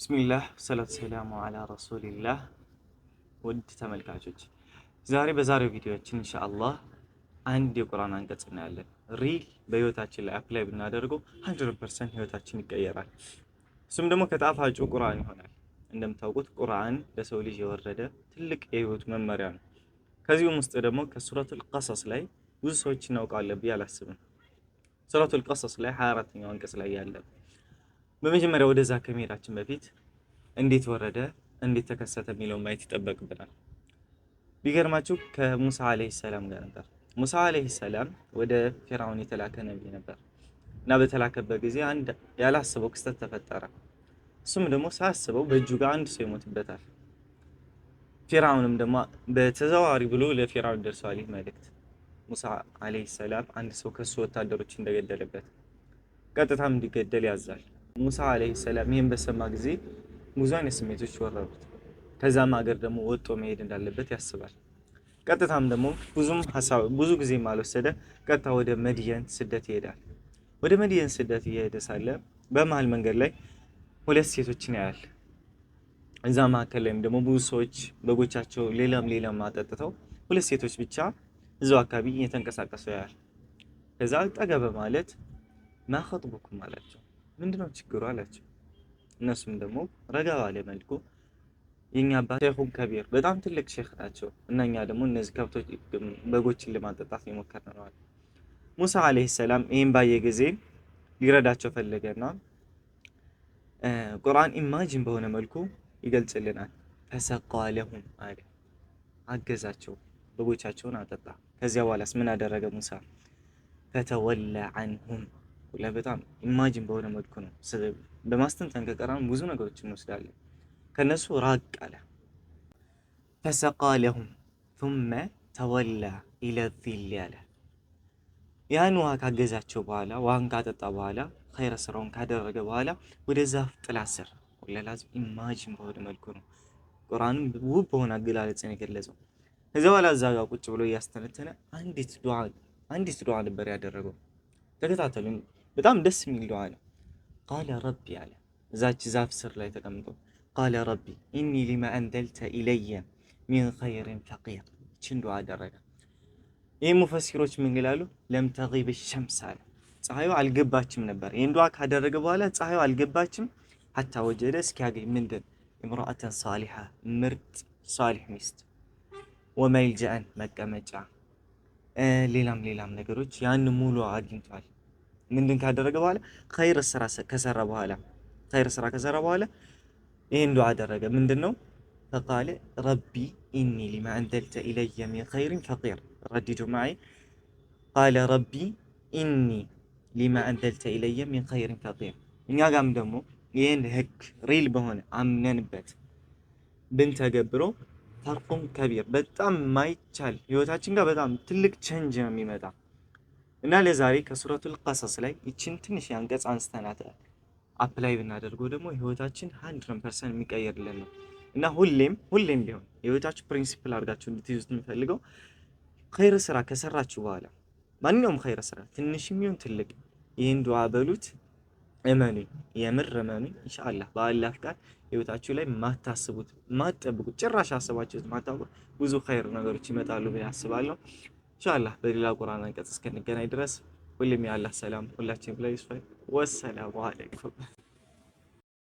ብስሚላህ ሰላቱ ሰላሙ አላ ረሱሊላህ። ውድ ተመልካቾች፣ ዛሬ በዛሬው ቪዲዮችን ኢንሻአላህ አንድ የቁርአን አንቀጽ እናያለን። Real በህይወታችን ላይ apply ብናደርገው 100% ህይወታችን ይቀየራል። እሱም ደግሞ ከጣፋጩ ቁርአን ይሆናል። እንደምታውቁት ቁርአን ለሰው ልጅ የወረደ ትልቅ የህይወት መመሪያ ነው። ከዚሁም ውስጥ ደግሞ ከሱረቱል ቀሰስ ላይ ብዙ ሰዎች እናውቃለን ብዬ አላስብም። ሱረቱል ቀሰስ ላይ 24ኛው አንቀጽ ላይ ያለ። በመጀመሪያ ወደዛ ከመሄዳችን በፊት እንዴት ወረደ፣ እንዴት ተከሰተ የሚለውን ማየት ይጠበቅብናል። ቢገርማችሁ ከሙሳ ዓለይሂ ሰላም ጋር ነበር። ሙሳ ዓለይሂ ሰላም ወደ ፊርዓውን የተላከ ነቢይ ነበር እና በተላከበት ጊዜ አንድ ያላሰበው ክስተት ተፈጠረ። እሱም ደግሞ ሳያስበው በእጁ ጋር አንድ ሰው ይሞትበታል። ፊርዓውንም ደግሞ በተዘዋዋሪ ብሎ ለፊርዓውን ደርሰዋል ይህ መልእክት። ሙሳ ዓለይሂ ሰላም አንድ ሰው ከሱ ወታደሮች እንደገደለበት ቀጥታም እንዲገደል ያዛል። ሙሳ ዓለይሂ ሰላም ይህን በሰማ ጊዜ ብዙ አይነት ስሜቶች ወረሩት። ከዛም ሀገር ደግሞ ወጥቶ መሄድ እንዳለበት ያስባል። ቀጥታም ደግሞ ብዙም ሀሳብ ብዙ ጊዜም አልወሰደ፣ ቀጥታ ወደ መድየን ስደት ይሄዳል። ወደ መድየን ስደት እየሄደ ሳለ በመሀል መንገድ ላይ ሁለት ሴቶችን ያያል። እዛ መካከል ላይም ደግሞ ብዙ ሰዎች በጎቻቸው ሌላም ሌላም አጠጥተው ሁለት ሴቶች ብቻ እዛው አካባቢ እየተንቀሳቀሱ ያያል። ከዛ ጠጋ በማለት ما خطبكم አላቸው። ምንድነው ችግሩ አላቸው። እነሱም ደግሞ ረጋ ባለ መልኩ የኛ አባት شيخ كبير በጣም ትልቅ ሼክ ናቸው እና እኛ ደግሞ እነዚህ ከብቶች በጎችን ለማጠጣት የሞከርን ነው አለ። ሙሳ ዓለይሂ ሰላም ይህን ባየ ጊዜ ሊረዳቸው ፈለገና ቁርአን imagine በሆነ መልኩ ይገልጽልናል። فسقى لهم አለ፣ አገዛቸው፣ በጎቻቸውን አጠጣ። ከዚያ በኋላስ ምን አደረገ ሙሳ? فتولى عنهم። በጣም imagine በሆነ መልኩ ነው። በማስተንተን ከቀራን ብዙ ነገሮች እንወስዳለን። ከነሱ ራቅ አለ። فسقى لهم ثم تولى إلى الظل አለ። ያን ውሃ ካገዛቸው በኋላ፣ ውሃን ካጠጣ በኋላ፣ ኸይረ ስራውን ካደረገ በኋላ ወደ ዛፍ ጥላ ስር፣ ለላዝም imagine በሆነ መልኩ ነው ቁርአንም ውብ በሆነ አገላለጽ ነው የገለጸው። ከዚያ በኋላ እዛ ጋር ቁጭ ብሎ እያስተነተነ አንዲት ዱዓ ነበር ያደረገው። ተከታተሉ። በጣም ደስ የሚል ዱዓ ነው። قال رب አለ እዛች ዛፍ ስር ላይ ተቀምጦ፣ قال رب إني لما أنزلت إلي من خير فقير። ይችን ዱዓ አደረገ። ይህ ሙፈሲሮች ምን ይላሉ? لم تغب الشمس አለ፣ ፀሐዩ አልገባችም ነበር። ይህን ዱዓ ካደረገ በኋላ ፀሐዩ አልገባችም حتى وجد እስኪያገኝ ምንድን امرأة صالحة ምርጥ ሳሊሕ ሚስት፣ وملجأ መቀመጫ፣ ሌላም ሌላም ነገሮች ያን ሙሉ አግኝቷል። ምንድን ካደረገ በኋላ? ኸይር ስራ ከሰራ በኋላ። ኸይር ስራ ከሰራ በኋላ ይህን ዱዓ አደረገ። ምንድን ነው? فقال رب إني لما أنزلت إلي من خير فقير። رددوا معي، قال رب إني لما أنزلت إلي من خير فقير። እኛ ጋም ደግሞ ይህን ህግ real በሆነ አምነንበት ብንተገብረው فرق كبير፣ በጣም ማይቻል ህይወታችን ጋር በጣም ትልቅ change ነው የሚመጣ። እና ለዛሬ ከሱረቱል ቀሰስ ላይ ይችን ትንሽ አንቀጽ አንስተናት apply ብናደርገው ደግሞ ህይወታችን 100% የሚቀየርልን ነው። እና ሁሌም ሁሌም ቢሆን የህይወታችሁ principle አድርጋችሁ እንድትይዙት የምፈልገው ኸይር ስራ ከሰራችሁ በኋላ፣ ማንኛውም ኸይር ስራ ትንሽም ይሁን ትልቅ፣ ይህን ዱዓ በሉት። እመኑኝ፣ የምር እመኑኝ፣ ኢንሻአላህ በአላህ ፍቃድ ህይወታችሁ ላይ ማታስቡት፣ ማትጠብቁት፣ ጭራሽ አስባችሁት ማታውቁት ብዙ ኸይር ነገሮች ይመጣሉ ብዬ አስባለሁ። ኢንሻአላህ በሌላ ቁርአን አንቀጽ እስክንገናኝ ድረስ ሁሌም የአላህ ሰላም ሁላችንም ላይ ይስፈን። ወሰላሙ አለይኩም።